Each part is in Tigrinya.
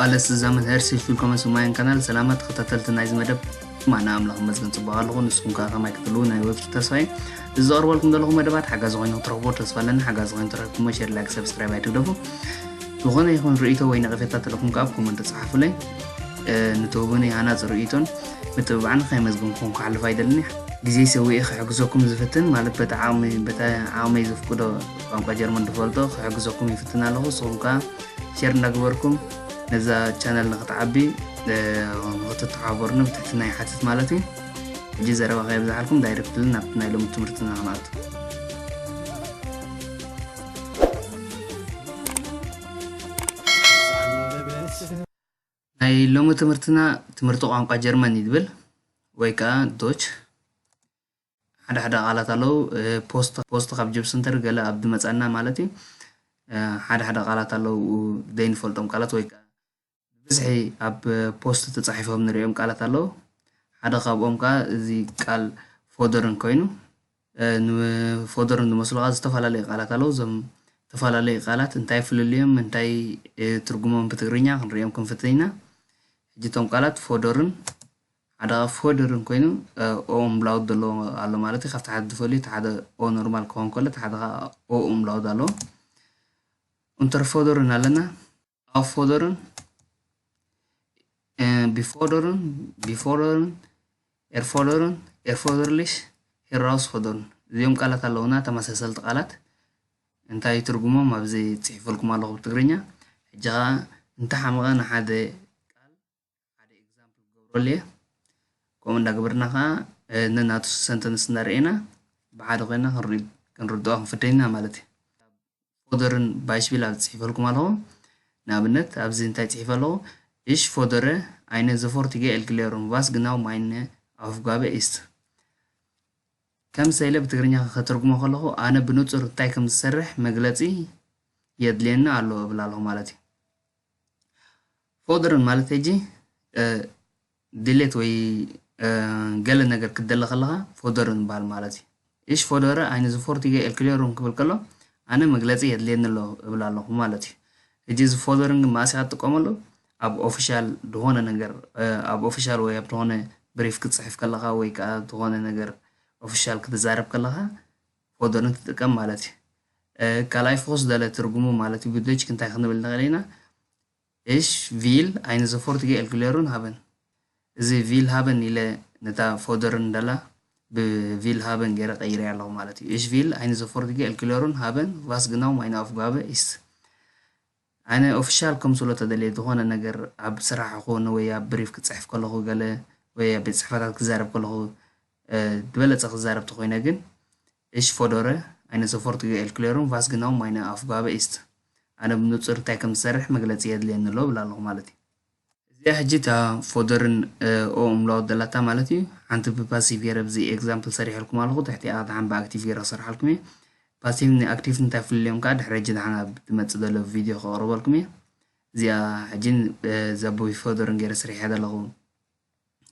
Alles zusammen, herzlich willkommen zu meinem Kanal. ሰላማት ተኸታተልቲ ናይዚ መደብ፣ ማና ኣምላኽ ይመስገን ጽቡቕ ኣለኹ። ንስኹም ከኣ ከማይ ክትህልዉ ናይ ወትሩ ተስፋ እዩ። እዚ ዘቕርበልኩም ዘለኹ መደባት ሓጋዚ ኮይኑ ክትረኽብዎ ተስፋ ኣለኒ። ሓጋዚ ኮይኑ ተረኺብኩሞ ሼር፣ ላይክ፣ ሰብስክራይብ ኣይትግደፉ። ዝኾነ ይኹን ርእይቶ ወይ ነቐፌታ ተለኩም ከኣ ኣብ ኮመንት ጸሓፉለይ። እ፣ ንትህቡኒ ሃናጺ ርእይቶን ምትብባዕን ከይመዝግንኩም ክሓልፍ ኣይደልን። ግዜ ሰዊኤ ክሕግዘኩም ዝፍትን፣ ማለት በቲ ዓቕሚ፣ በቲ ዓቕመይ ዘፍቅዶ ቋንቋ ጀርመን ዝፈልጦ ክሕግዘኩም ይፍትን ኣለኹ። ንስኹም ከኣ ሼር እንዳገበርኩም ነዛ ቻነል ንክትዓቢ፣ እ፣ ንክትተሓባበሩኒ ብትሕትና ይሓትት ማለት እዩ። ሕጂ ዘረባ ከየብዝሓልኩም ዳይሬክትሊ ናብቲ ናይ ሎሚ ትምህርትና ክንኣቱ። ናይ ሎሚ ትምህርትና ትምህርቲ ቋንቋ ጀርመን እዩ ዝብል፣ ወይ ከኣ ዶች። ሓደ ሓደ ቃላት ኣለዉ፣ እ፣ ፖስት፣ ፖስት ካብ ጆብ ሰንተር ገለ ኣብ ዝመጻና ማለት እዩ። እ፣ ሓደ ሓደ ቃላት ኣለዉ ዘይንፈልጦም ቃላት ወይ ከኣ ብብዝሒ ኣብ ፖስት ተጻሒፎም ንሪኦም ቃላት ኣለዉ። ሓደ ካብኦም ከኣ እዚ ቃል ፎደርን ኮይኑ፣ እ፣ ንፎደርን ዝመስሉ ከኣ ዝተፈላለዩ ቃላት ኣለዉ። እዞም ዝተፈላለዩ ቃላት እንታይ ፍልልዮም፣ እንታይ፣ እ፣ ትርጉሞም ብትግርኛ ክንሪኦም ክንፍትን ኢና። ሕጂ እቶም ቃላት ፎደርን ሓደ ፎደርን ኮይኑ፣ እ፣ ኦ ኡምላውት ዘለዎ ኣሎ ማለት እዩ። ካብቲ ሓደ ዝፈልዩ እቲ ሓደ ኦ ኖርማል ክኸውን ከሎ፣ እቲ ሓደ ከኣ ኦ ኡምላውት ኣለዎ። ኡንተርፎደርን ኣለና። ኣውፎደርን፣ እ፣ ቢፎደርን፣ ቢፎደርን፣ ኤርፎደርን፣ ኤርፎደርሊሽ፣ ሄራውስፎደርን። እዚኦም ቃላት ኣለዉና፣ ተመሳሰልቲ ቃላት። እንታይ ትርጉሞም ኣብዚ ጽሒፈልኩም ኣለኹ ብትግርኛ። ሕጂ ኸኣ እንተሓመቐ ንሓደ ቃል ሓደ ኤግዛምፕል ክገብረሉ እየ። ከምኡ እንዳገበርና ኸኣ፣ እ፣ ነናቱ ሰንተንስ እንዳርኤና ብሓደ ኮይና ክንሪ-፣ ክንርድኦ ክንፍትን ኢና ማለት እዩ። ፎደርን ባይሽፒል ኣብ ጽሒፈልኩም ኣለኹ። ንኣብነት ኣብዚ እንታይ ጽሒፈ ኣለኹ? Ich fordere eine sofortige Erklärung, was genau meine Aufgabe ist. ከም ሰኢለ ብትግርኛ ከተርጉሞ ከለኹ፣ ኣነ ብንጹር እንታይ ከም ዝሰርሕ መግለጺ የድልየኒ ኣሎ እብል ኣለኹ ማለት እዩ። ፎደርን ማለት ሕጂ፣ እ፣ ድሌት ወይ፣ እ፣ ገለ ነገር ክትደሊ ከለኻ ፎደርን ይበሃል ማለት እዩ። Ich fordere eine sofortige Erklärung ክብል ከሎ፣ ኣነ መግለጺ የድልየኒ ኣሎ እብል ኣለኹ ማለት እዩ። ሕጂ እዚ ፎደርን ግን መኣስ ኢኻ ትጥቀመሉ? ኣብ ኦፊሻል ዝኾነ ነገር፣ እ፣ ኣብ ኦፊሻል ወይ ኣብ ዝኾነ ብሪፍ ክትጽሕፍ ከለኻ ወይ ከኣ ዝኾነ ነገር ኦፊሻል ክትዛረብ ከለኻ ፎደርን ትጥቀም ማለት እዩ። እ፣ ካልኣይ ፍኹስ ዝበለ ትርጉሙ ማለት እዩ ብዶች እንታይ ክንብል ንኽእል ኢና? Ich will eine sofortige Erklärung haben። እዚ ቪል ሃበን ኢለ ነታ ፎደርን ደላ ብቪል ሃበን ገይረ ቀይረያ ኣለኹ ማለት እዩ። Ich will eine sofortige Erklärung haben, was genau meine Aufgabe ist። ኣነ ኦፊሻል ከምስሎ ተደልየ ዝኾነ ነገር ኣብ ስራሕ ይኹን ወይ ኣብ ብሪፍ ክጽሕፍ ከለኹ ገለ ወይ ኣብ ቤት ጽሕፈታት ክዛረብ ከለኹ፣ እ፣ ዝበለጸ ክዛረብ ተኾይነ ግን፣ Ich fordere eine sofortige Erklärung, was genau meine Aufgabe ist። ኣነ ብንጹር እንታይ ከም ዝሰርሕ መግለጺ የድልየኒ ኣሎ እብል ኣለኹ ማለት እዩ። እዚኣ ሕጂ እታ ፎደርን፣ እ፣ ኦ ኡምላውት ደላታ ማለት እዩ። ሓንቲ ብፓሲቭ ገይረ ኣብዚ ኤግዛምፕል ሰሪሐልኩም ኣለኹ፣ ትሕቲኣ ደሓን ብኣክቲቭ ገይረ ክሰርሓልኩም እየ። ፓሲቭ ንኣክቲቭ እንታይ ፍልልዮም ከኣ ድሕሪ ሕጂ ደሓን ኣብ ዝመጽእ ዘሎ ቪድዮ ከቕርበልኩም እየ። እዚኣ ሕጂ፣ እ፣ እዛ ብፎደርን ገይረ ስሪሐ ዘለኹ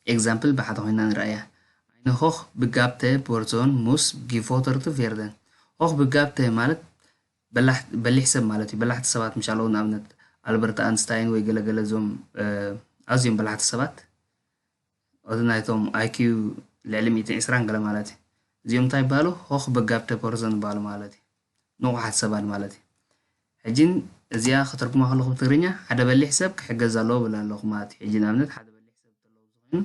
ኤግዛምፕል ብሓደ ኮይና ንርኣያ። Eine hochbegabte Person muss gefördert werden። ሆኽብጋብተ ማለት በላሕ-፣ በሊሕ ሰብ ማለት እዩ። በላሕቲ ሰባት ምሽ ኣለዉ፣ ንኣብነት ኣልበርት ኣንስታይን ወይ ገለገለ እዞም፣ እ፣ ኣዝዮም በላሕቲ ሰባት፣ እቲ ናይቶም ኣይ ኪው ልዕሊ ሚእትን ዕስራን ገለ ማለት እዩ። እዚኦም እንታይ ይበሃሉ? ሆኽበጋብተ ፐርሰን ይበሃሉ ማለት እዩ። ንቑሓት ሰባት ማለት እዩ። ሕጂ እዚኣ ከተርጉማ ከለኹ ብትግርኛ ሓደ በሊሕ ሰብ ክሕገዝ ኣለዎ ብል ኣለኹ ማለት እዩ። ሕጂ ንኣብነት ሓደ በሊሕ ሰብ እንተለዎ ኮይኑ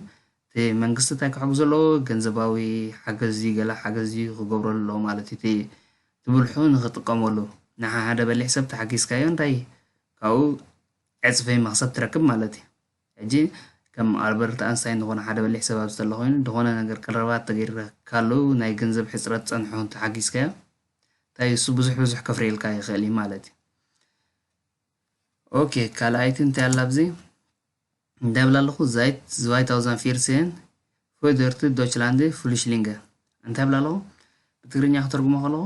እቲ መንግስቲ እንታይ ክሕግዞ ኣለዎ? ገንዘባዊ ሓገዝ እዩ፣ ገለ ሓገዝ እዩ ክገብረሉ ኣለዎ ማለት እዩ። እቲ፣ እቲ ብልሑ ንኽጥቀመሉ። ንሓ-፣ ሓደ በሊሕ ሰብ ተሓጊዝካዮ እንታይ ካብኡ ዕጽፊ መኽሰብ ትረክብ ማለት እዩ። ሕጂ ከም ኣልበርት ኣንስታይን ዝኾነ ሓደ በሊሕ ሰብ ኣብዚ ዘሎ ኮይኑ ዝኾነ ነገር ቀረባት ተገይርካሉ ናይ ገንዘብ ሕጽረት ጸንሑ እንተሓጊዝካዮ እንታይ እሱ ብዙሕ ብዙሕ ከፍርየልካ ይኽእል እዩ ማለት እዩ። ኦኬ፣ ካልኣይቲ እንታይ ኣላ ኣብዚ? እንታይ ብላ ኣለኹ? Seit zweitausendvierzehn fördert Deutschland Flüchtlinge። እንታይ ብላ ኣለኹ? ብትግርኛ ክተርጉሞ ከለኹ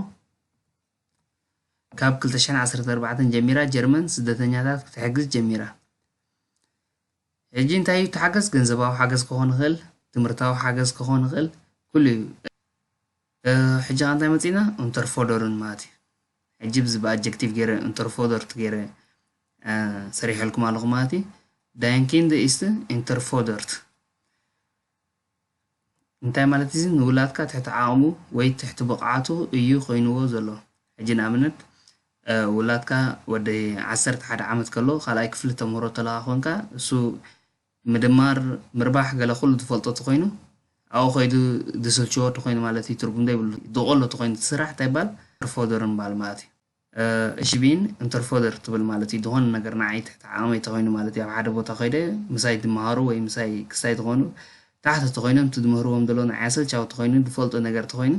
ካብ ክልተ ሽሕን ዓሰርተ ኣርባዕተን ጀሚራ ጀርመን ስደተኛታት ክትሕግዝ ጀሚራ። ሕጂ እንታይ እዩ እቲ ሓገዝ? ገንዘባዊ ሓገዝ ክኾን ይኽእል፣ ትምህርታዊ ሓገዝ ክኾን ይኽእል፣ ኩሉ እዩ። እ፣ ሕጂ ከ እንታይ መጺና? ኡንተርፎደርን ማለት እዩ። ሕጂ ብዚ ብኣጀክቲቭ ገይረ ኡንተርፎደርት ገይረ፣ እ፣ ሰሪሐልኩም ኣለኹ ማለት እዩ። Dein Kind ist unterfordert. እንታይ ማለት እዚ? ንውላድካ ትሕቲ ዓቕሙ ወይ ትሕቲ ብቕዓቱ እዩ ኮይንዎ ዘሎ። ሕጂ ንኣብነት ውላድካ ወዲ ዓሰርተ ሓደ ዓመት ከሎ ካልኣይ ክፍሊ ተምህሮ ተለካ ኮንካ እሱ ምድማር ምርባሕ ገለ ኩሉ ዝፈልጦ ተኮይኑ ኣብኡ ከይዱ ዝስልችዎ ተኮይኑ ማለት እዩ። ትርጉም ዘይብሉ ዝቆሎ ተኮይኑ እቲ ስራሕ እንታይ ይባል? Unterfordern ይባል ማለት እዩ። እሽቢን እንተርፎደር ትብል ማለት እዩ። ዝኾነ ነገር ንዓይ ትሕቲ ዓቕመይ ተኮይኑ ማለት እዩ። ኣብ ሓደ ቦታ ከይደ ምሳይ ዝመሃሩ ወይ ምሳይ ክስታይ ዝኾኑ ታሕቲ ተኮይኖም እቲ ዝምህርዎም ዘሎ ንዓይ ኣሰልቻዊ ተኮይኑ ዝፈልጦ ነገር ተኮይኑ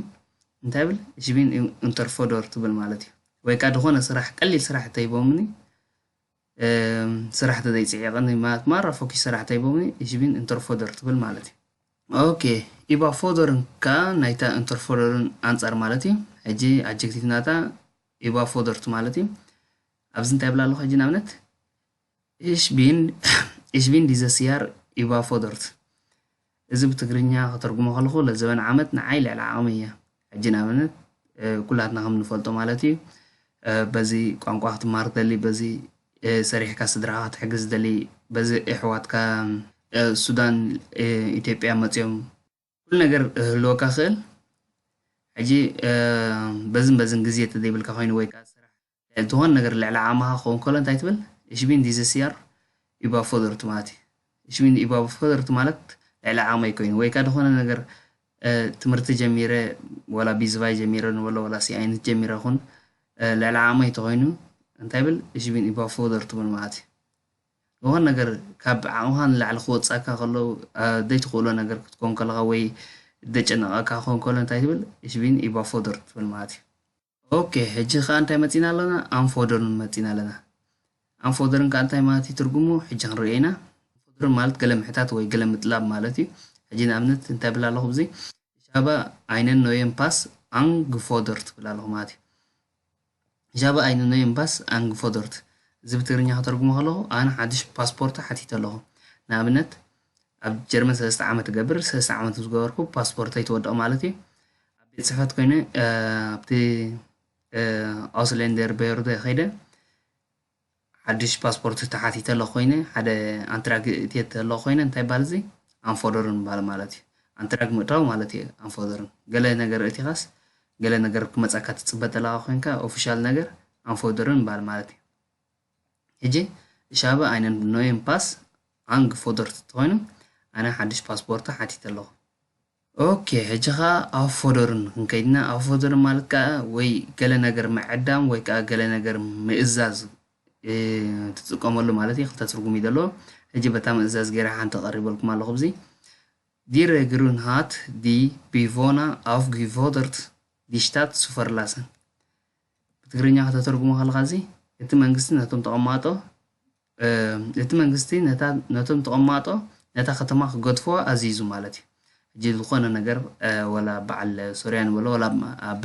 እንታይ ብል? እሽቢን እንተርፎደር ትብል ማለት እዩ። ወይ ከዓ ዝኾነ ስራሕ ቀሊል ስራሕ እንተሂቦምኒ ስራሕ ተዘይፅዒቕኒ ማለት ማራ ፎኪስ ስራሕ ተሂቦምኒ እሽቢን እንተርፎደር ትብል ማለት እዩ። ኦኬ፣ ኢባፎደርን ከዓ ናይታ እንተርፎደርን ኣንፃር ማለት እዩ። ሕጂ ኣጀክቲቭ ናታ ኢባፎደርት ማለት እዩ። ኣብዚ እንታይ ይብል ኣለኹ ሕጂ ንኣብነት እሽቢን እሽቢን ዲዘስያር ኢባፎደርት። እዚ ብትግርኛ ከተርጉሞ ከለኹ ለዘበን ዓመት ንዓይ ልዕሊ ዓቕሚ እያ። ሕጂ ንኣብነት ኩላትና ከም ንፈልጦ ማለት እዩ። በዚ ቋንቋ ክትማር ደሊ፣ በዚ ሰሪሕካ ስድራኻ ክትሕግዝ ደሊ፣ በዚ ኣሕዋትካ ሱዳን፣ ኢትዮጵያ መፅዮም ኩሉ ነገር ህልወካ ክእል። ሕጂ በዝን በዝን ግዜ ተዘይብልካ ኮይኑ ወይ ከዓ ስራሕ ዝኾነ ነገር ልዕሊ ዓቕምኻ ክኸውን ከሎ እንታይ ትብል? እሽቢን ዲዘስያር ኢባፎደርት ማለት እዩ። እሽቢን ኢባፎደርት ማለት ልዕሊ ዓቕመይ ኮይኑ ወይ ከዓ ዝኾነ ነገር ትምህርቲ ጀሚረ ወላ ቢዝባይ ጀሚረ ንበሎ ወላ ሲኣይነት ጀሚረ ኹን ልዕሊ ዓቕመይ ተኮይኑ እንታይ ብል? እሽቢን ኢባፎደር ትብል ማለት እዩ። ዝኾነ ነገር ካብ ዓቕምኻ ንላዕሊ ክወፅኣካ ከሎ ዘይትኽእሎ ነገር ክትኮን ከለኻ ወይ ዘጨነቐካ ክኾን ከሎ እንታይ ትብል? እሽቢን ኢባፎደር ትብል ማለት እዩ። ኦኬ፣ ሕጂ ከዓ እንታይ መፂና ኣለና? ኣንፎደርን መፂና ኣለና። ኣንፎደርን ከዓ እንታይ ማለት እዩ ትርጉሙ? ሕጂ ክንርእዮ ኢና። ኣንፎደርን ማለት ገለ ምሕታት ወይ ገለ ምጥላብ ማለት እዩ። ሕጂ ንኣብነት እንታይ ብል ኣለኹ? ብዚ ሻበ ኣይነን ኖየን ፓስ ኣንግፎደር ትብል ኣለኹ ማለት እዩ። ሻበ ኣይነን ኖየን ፓስ ኣንግፎደርት። እዚ ብትግርኛ ከተርጉሞ ከለኹ ኣነ ሓድሽ ፓስፖርት ሓቲተ ኣለኹ። ንኣብነት ኣብ ጀርመን ሰለስተ ዓመት እገብር፣ ሰለስተ ዓመት ዝገበርኩ ፓስፖርተይ ትወድቕ ማለት እዩ። ኣብ ቤት ፅሕፈት ኮይነ ኣብቲ ኣውስሌንደር በዮርደ ከይደ ሓድሽ ፓስፖርት ተሓቲተ ኣለኹ ኮይነ ሓደ ኣንትራግ እትየ ኣለኹ ኮይነ እንታይ ባል እዚ ኣንፎደርን ባል ማለት እዩ። ኣንትራግ ምእታው ማለት እዩ ኣንፎደርን። ገለ ነገር እቲኻስ ገለ ነገር ክመጻካ ትጽበ ጠለኻ ኮይንካ ኦፊሻል ነገር ኣንፎደርን ባል ማለት እዩ። ሕጂ እሻበ ኣይነን ኖየን ፓስ ኣንግ ፎደርት ተኮይኑ ኣነ ሓድሽ ፓስፖርት ሓቲተ ኣለኹ። ኦኬ፣ ሕጂ ኸዓ ኣፎደርን ክንከይድና። ኣፎደርን ማለት ከዓ ወይ ገለ ነገር ምዕዳም ወይ ከዓ ገለ ነገር ምእዛዝ ትጥቀመሉ ማለት እዩ። ክልተ ትርጉም እዩ ዘለዎ። ሕጂ በታ ምእዛዝ ገይረ ሓንቲ ቀሪበልኩም ኣለኹ። ብዚ ዲረ ግሩን ሃት ዲ ቢቮና ኣፍ ጊፎደርት ዲሽታት ሱፈርላሰን ብትግርኛ ከተተርጉሞ ከለኻ እዚ እቲ መንግስቲ ነቶም ተቐማጦ እቲ መንግስቲ ነቶም ተቐማጦ ነታ ከተማ ክገድፍዋ ኣዚዙ ማለት እዩ። ሕጂ ዝኾነ ነገር ወላ በዓል ሶርያ ንበሎ ወላ ኣብ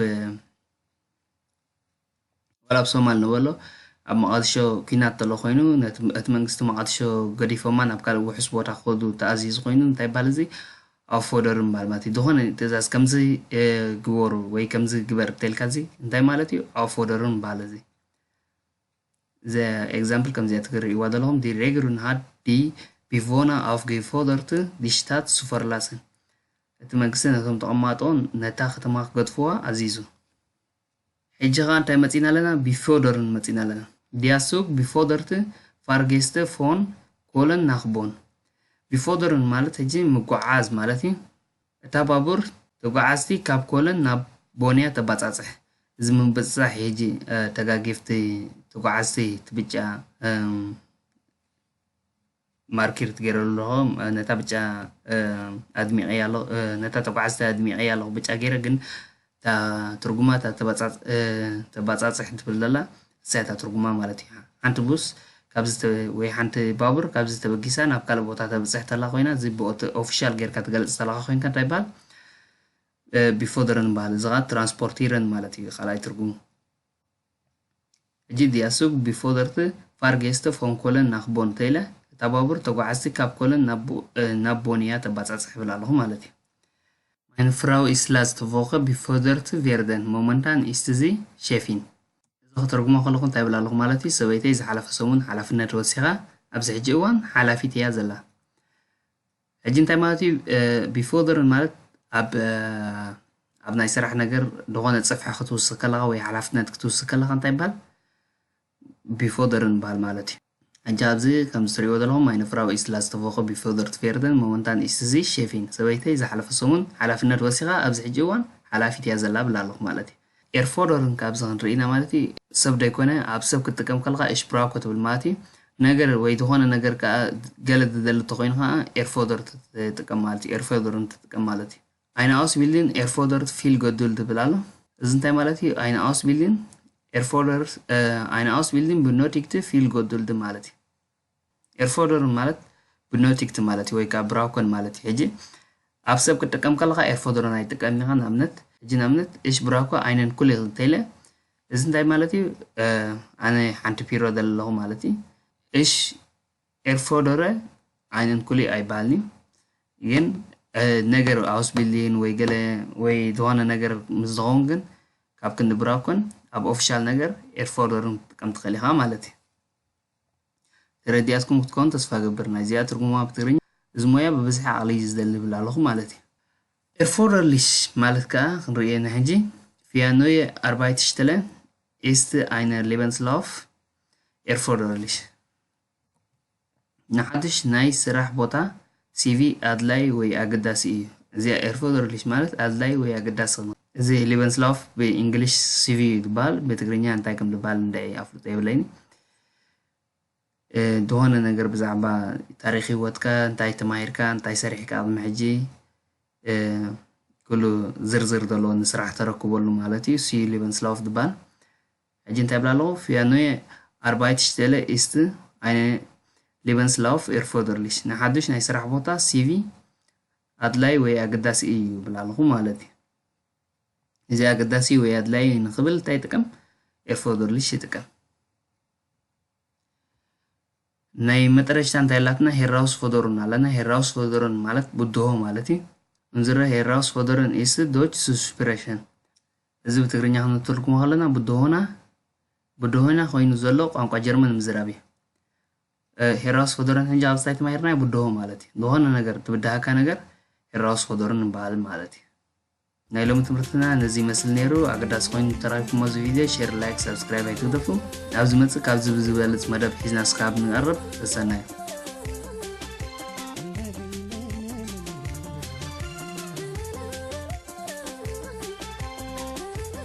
ወላ ኣብ ሶማል ንበሎ ኣብ መቓድሾ ኲናት ተሎ ኮይኑ እቲ መንግስቲ መቓድሾ ገዲፎማ ናብ ካልእ ውሑስ ቦታ ክኸዱ ተኣዚዙ ኮይኑ እንታይ ይባል እዚ ኣፎደርን ባል ማለት እዩ። ዝኾነ ትእዛዝ ከምዚ ግበሩ ወይ ከምዚ ግበር ተልካ እዚ እንታይ ማለት እዩ? ኣፎደርን ባል እዚ ዘ ኤግዛምፕል ከምዚኣ ትክርእይዋ ዘለኹም ዲ ሬግሩን ሃት ዲ ቢቮና ኣፍ ጊፎደርት ዲ ሽታት ሱፈርላሰን እቲ መንግስቲ ነቶም ተቐማጦ ነታ ከተማ ክገድፍዋ ኣዚዙ። ሕጂ ኸዓ እንታይ መፂና ኣለና? ቢፎደርን መፂና ኣለና። ዲያሱግ ቢፎደርት ፋርጌስተ ፎን ኮለን ናኽቦን። ቢፎደርን ማለት ሕጂ ምጉዓዝ ማለት እዩ። እታ ባቡር ተጓዓዝቲ ካብ ኮለን ናብ ቦንያ ተባፃፅሕ። እዚ ምብፅፃሕ እዩ ሕጂ ተጋጊፍቲ ተጓዓዝቲ እቲ ብጫ ማርኪር ትገይረሉ ኣለኹ። ነታ ብጫ ኣድሚቐያ ኣለኹ፣ ነታ ተጓዓዝቲ ኣድሚቐያ ኣለኹ ብጫ ገይረ፣ ግን እታ ትርጉማ እታ ተባፃፅሕ ትብል ዘላ እሳ እታ ትርጉማ ማለት እዩ። ሓንቲ ቡስ ወይ ሓንቲ ባቡር ካብዚ ተበጊሳ ናብ ካልእ ቦታ ተብፅሕ ተላ ኮይና፣ እዚ ብኦፊሻል ጌርካ ትገልፅ ተለካ ኮይንካ እንታይ ይበሃል? ቢፎደረን ይበሃል። እዚ ከዓ ትራንስፖርቲረን ማለት እዩ ካልኣይ ትርጉሙ። ሕጂ ዲያሱግ ቢፎደርት ፋርጌስተ ፎን ኮለን ናክ ቦን ተይለ እታ ባቡር ተጓዓዝቲ ካብ ኮለን ናብ ቦንያ ተባፃፅሕ ይብል ኣለኹ ማለት እዩ። Meine Frau ist letzte Woche befördert worden. Momentan ist sie Chefin. እዚ ከተርጉሞ ከለኹ እንታይ ይብል ኣለኹ ማለት እዩ? ሰበይተይ ዝሓለፈ ሰሙን ሓላፍነት ወሲኻ ኣብዚ ሕጂ እዋን ሓላፊት እያ ዘላ። ሕጂ እንታይ ማለት እዩ? ቢፎደርን ማለት ኣብ ኣብ ናይ ስራሕ ነገር ዝኾነ ጽፍሒ ክትውስኽ ከለኻ ወይ ሓላፍነት ክትውስኽ ከለኻ እንታይ ይበሃል? ቢፎደርን ይበሃል ማለት እዩ። ሕጂ ኣብዚ ከም እትሪእዎ ዘለኹም meine Frau ist letzte Woche befördert worden, momentan ist sie Chefin. ሰበይተይ ዝሓለፈ ሰሙን ሓላፍነት ወሲኻ ኣብዚ ሕጂ እዋን ሓላፊት እያ ዘላ ብላ ኣለኹ ማለት እዩ። ኤርፎደርን ካብዚ ክንርኢ ኢና ማለት እዩ። ሰብ ደይኮነ ኣብ ሰብ ክትጥቀም ከለኻ ich brauche ትብል ማለት እዩ። ነገር ወይ ዝኾነ ነገር ከኣ ገለ ዝደሊ እንተኾይኑ ከኣ ኤርፎደር ትጥቀም ማለት እዩ። ኤርፎደርን ትጥቀም ማለት እዩ። Eine Ausbildung erfordert viel Geduld ትብል ኣሎ። እዚ እንታይ ማለት እዩ? Eine Ausbildung erfordert eine Ausbildung benötigt viel Geduld ማለት እዩ። ኤርፎደርን ማለት benötigt ማለት እዩ ወይ ከዓ brauchen ማለት እዩ። ሕጂ ኣብ ሰብ ክትጥቀም ከለኻ ኤርፎደርን ኣይትጥቀም ኢኻ። ንኣብነት ሕጂ ንኣብነት ich brauche einen Kuchen እንተኢለ እዚ እንታይ ማለት እዩ? ኣነ ሓንቲ ፒሮ ዘለኹ ማለት እዩ። Ich erfordere einen Kuchen ኣይበሃልን እዩ። ግን ነገር ausbilden ወይ ገለ ወይ ዝኾነ ነገር ምስ ዝኸውን ግን ካብ ክንዲ brauchen ኣብ ኦፊሻል ነገር erfordern ክትጥቀም ትኽእል ኢኻ ማለት እዩ። ተረዲኣትኩም ክትከውን ተስፋ ገብር። ናይዚኣ ትርጉማ ብትግርኛ እዚ ሞያ ብብዝሒ ዓቕሊ እዩ ዝደሊ ይብል ኣለኹ ማለት እዩ። Erforderlich ማለት ከዓ ክንርእየና ሕጂ für neue Arbeitsstelle ist ein Lebenslauf erforderlich። ንሓድሽ ናይ ስራሕ ቦታ ሲቪ ኣድላይ ወይ ኣገዳሲ እዩ። እዚኣ erforderlich ማለት ኣድላይ ወይ ኣገዳሲ ነው። እዚ Lebenslauf ብእንግሊሽ ሲቪ እዩ ዝበሃል፣ ብትግርኛ እንታይ ከም ዝበሃል እንድዒ ኣፍልጦ የብለይን። ዝኾነ ነገር ብዛዕባ ታሪክ ህይወትካ፣ እንታይ ተማሂርካ፣ እንታይ ሰሪሕካ ቅድሚ ሕጂ፣ ኩሉ ዝርዝር ዘለዎ ንስራሕ ተረክበሉ ማለት እዩ። እሱ እዩ Lebenslauf ዝበሃል። ሕጂ እንታይ ብላ ኣለኹ? Für neue Arbeitsstelle ist ein Lebenslauf erforderlich። ንሓዱሽ ናይ ስራሕ ቦታ ሲቪ ኣድላይ ወይ ኣገዳሲ እዩ ብላ ኣለኹ ማለት እዩ። እዚ ኣገዳሲ ወይ ኣድላይ ንኽብል እንታይ ይጥቀም? Erforderlich ይጥቀም። ናይ መጠረሽታ እንታይ ኣላትና? Herausforderung ኣለና። Herausforderung ማለት ብድሆ ማለት እዩ። Unsere Herausforderung ist Deutsch zu sprechen። እዚ ብትግርኛ ክንትርጉሞ ከለና ብድሆና ብድሆና ኮይኑ ዘሎ ቋንቋ ጀርመን ምዝራብ እዩ። Herausforderung ሕጂ ኣብ ሳይት ማሂርና ብድሆ ማለት እዩ። ዝኾነ ነገር ትብድሃካ ነገር Herausforderung ንበሃል ማለት እዩ። ናይ ሎሚ ትምህርትና ነዚ ይመስል ነይሩ። ኣገዳሲ ኮይኑ ተራኺብኩሞ እዚ ቪድዮ ሼር፣ ላይክ፣ ሳብስክራይብ ኣይትግደፉ። ኣብ ዝመጽእ ካብዚ ብዝበልጽ መደብ ሒዝና ስካብ ንቐርብ ተሰናዩ።